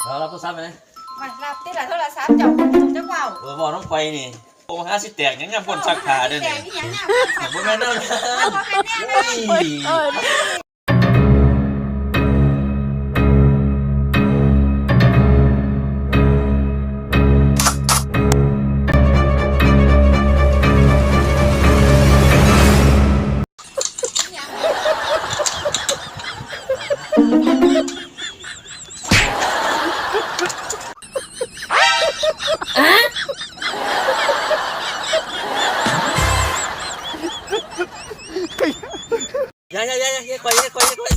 ເອົາ ຮັບໂທລະສັບໄປເລີຍ. ໂອ້ຍ ຮັບຕິລະໂທລະສັບ ເຈົ້າ ເຈົ້າເວົ້າ ເອີ ເວົ້ານຳຂ້ອຍນີ້ ໂທມາຫາຊິແຕກຫຍັງ ຍາມຄົນຊັກຜ້າເດ້ນີ້. ຕກແນວນັ້ນ ບໍ່ແມ່ນແນວນັ້ນ. ໂອ້ຍ ໂອ້ຍ ຢ່າ ຢ່າ ຢ່າ ຢ່າ ຢ່າຂ້ອຍ ຢ່າຂ້ອຍ ຢ່າຂ້ອຍ.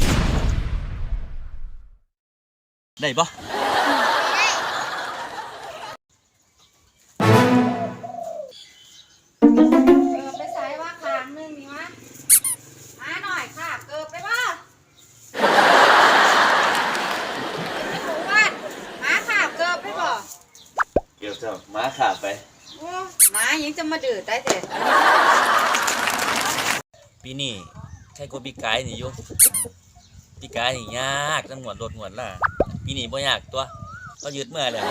ໄດ້ບໍ່? ເກີບໄປໃສວະ ຂ້າງໜຶ່ງນີ້ວະ? ໝານ້ອຍຄາບເກີບໄປບໍ່? ໝາຄາບເກີບໄປບໍ່? ເກີບເຈົ້າ ໝາຄາບໄປ. ໂອ້ ໝາຫຍັງຈະມາດື້ຕາຍແທ້. ປີນີ້ໄຄກວ່າປີກາຍນີ້ຢູ່. ປີກາຍນີ້ຍາກນຳງວດລົດງວດລາ, ປີນີ້ບໍ່ຍາກຕົວະ ເຂົາຍຶດເມືອແລ້ວ.